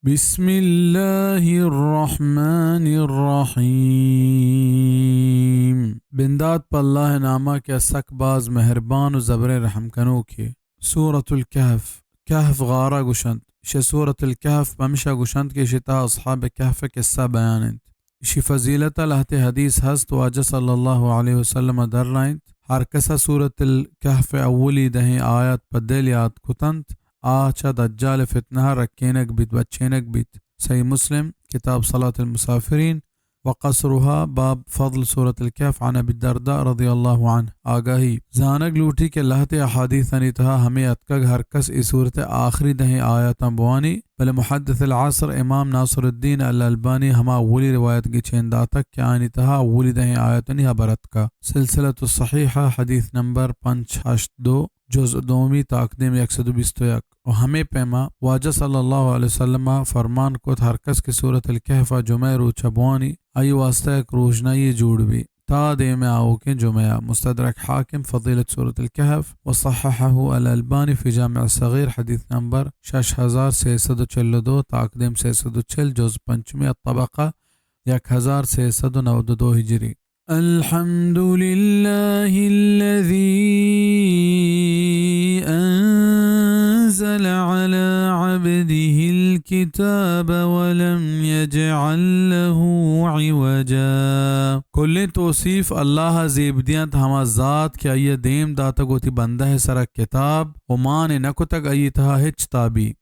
بسم اللہ الرحمن الرحیم۔ بندات پہ اللہ ءِ ناما کہ سک باز مہربان و زبریں رحم کنوکے۔ سورۃ الکہف، کہف غارہ گوشنت۔ شہ سورۃ الکہف پمشا گوشنت کہ شہ تہا اصحاب کہف ءِ قصہ بیان انت۔ اشی فضیلت ءَ لہتے حدیث ہست، واجہ صلی اللہ علیہ وسلم ءَ درائینت، ہر کس ءَ سورۃ الکہف ءِ اولی دہیں آیات پہ دل یات کتنت، آ چہ دجال ءِ فتنہ ءَ رکینگ بیت، بچینگ بیت۔ صحیح مسلم، کتاب صلاۃ المسافرین، وقصرها، باب فضل سورۃ الکہف، عن ابی الدرداء رضی اللہ عنہ۔ آگاہی زانگ لوٹی کہ لہتے احادیثانی تہا ہمے اتکگ ہر کس اے سورت ءِ آخری دہیں آیاتاں بوانی، بلے محدث العصر امام ناصر الدین الالبانی ہما اولی روایت گچین داتگ کہ آنی تہا اولی دہیں آیاتانی ہبر اتکا۔ سلسلۃ الصحیحہ، حدیث نمبر پنچ ہشت دو، جزء دومی، تاکدیم یک سد و بیست و یک۔ و ہمے پیما واجہ صلی اللہ علیہ وسلم ءَ فرمان کت، ہر کس کہ سورۃ الکہف ءَ جمعہ ءِ روچ ءَ بوانی، آئی واسطہ یک روژنائی جوڑ بی تا دیم ءَ آؤکیں جمعہ ءَ۔ مستدرک حاکم، فضیلت سورۃ الکہف، و صححہ الالبانی فی جامع الصغیر، حدیث نمبر شش ہزار سیصد و چل و دو، تاکدیم سیصد و چل، جزء پنچمی، الطبقہ یک ہزار سیصد و نود و دو ہجری۔ الحمد لله الذي أنزل على عبده الكتاب ولم يجعل له عوجا۔ کلیں توصیف اللہ ءَ زیب دینت، ہما ذات کہ آئی ءَ دیم داتگ وتی بندہ ءِ سرا کتاب و مان نہ کتگ آئی ءِ تہا ہچ تابی۔